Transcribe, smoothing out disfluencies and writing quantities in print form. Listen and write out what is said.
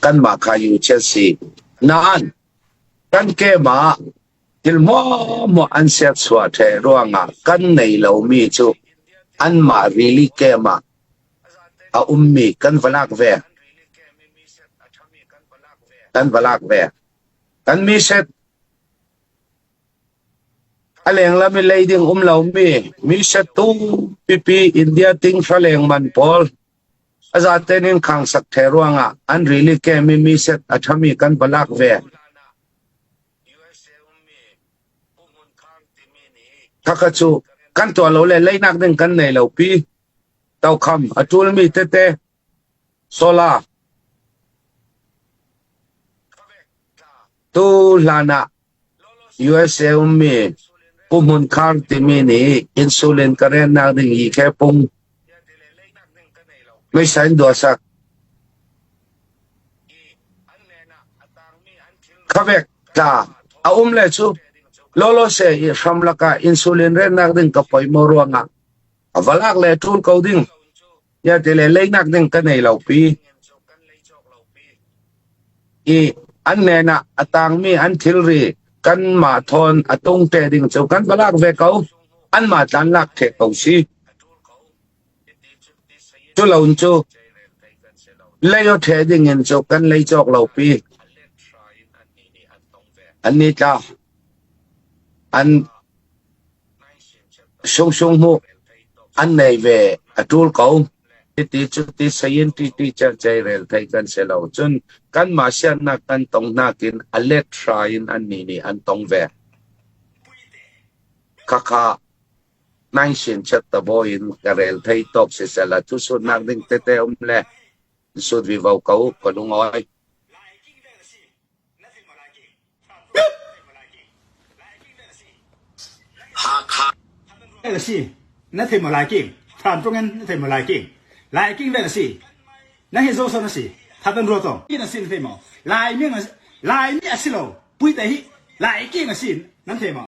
Kanmah kha yu chiat si. Nain kan kem ah thil hmuahhmuah an serchuah ṭheh ruangah kan nei lomi cu anmah rili kem ah a ummi kan va lak ve. Kan va lak ve. Kan mi set A lenglam i lei ding um lomi mi settu pipi India ting hra lengman pawl a zaten in khangsak the ruangah an rili kem i mi set a ṭhami kan va lak ve. Khakha cu kan tuah lo le leinak ding kan nei lo pi. Tokham a ṭulmi tete solar tu hlan ah USA ummi Pu Hmun Khar timi nih insulin ka rennak ding hi khe pung meisa in duasak khavek tla a um le cu lolo se i hram lakah insulin rennak ding ka poi mo ruangah a valak le ṭul ko ding ya ti le leinak ding ka nei lo pi i an nen ah a tangmi an thilri kan mah thawn a tung te ding cu kan va lak ve ko an mah tlan lak the ko si cu lo cu lei o the ding in cu kan lei cawk lo pi an ni tla an Sungsung hmuh an nei ve a ṭul ko. Hiti cuti sayin ṭiṭi cercei rel thei kan si lo cun kanmah siannak kan tong nakin a let hra in annih nih an tong ve. Khakha nainsin chiattabaw in ka rel thei tawk siseh thusutnak ding tete um le sut vivo ko ka lungawi. Na si na thei maw Lai King Thlan tung in na thei maw Lai King Lai King vel na si na hi zo na si that an ruat na si na thei maw Lai mi Lai mi a si lo puite hi Lai King a si nan thei maw.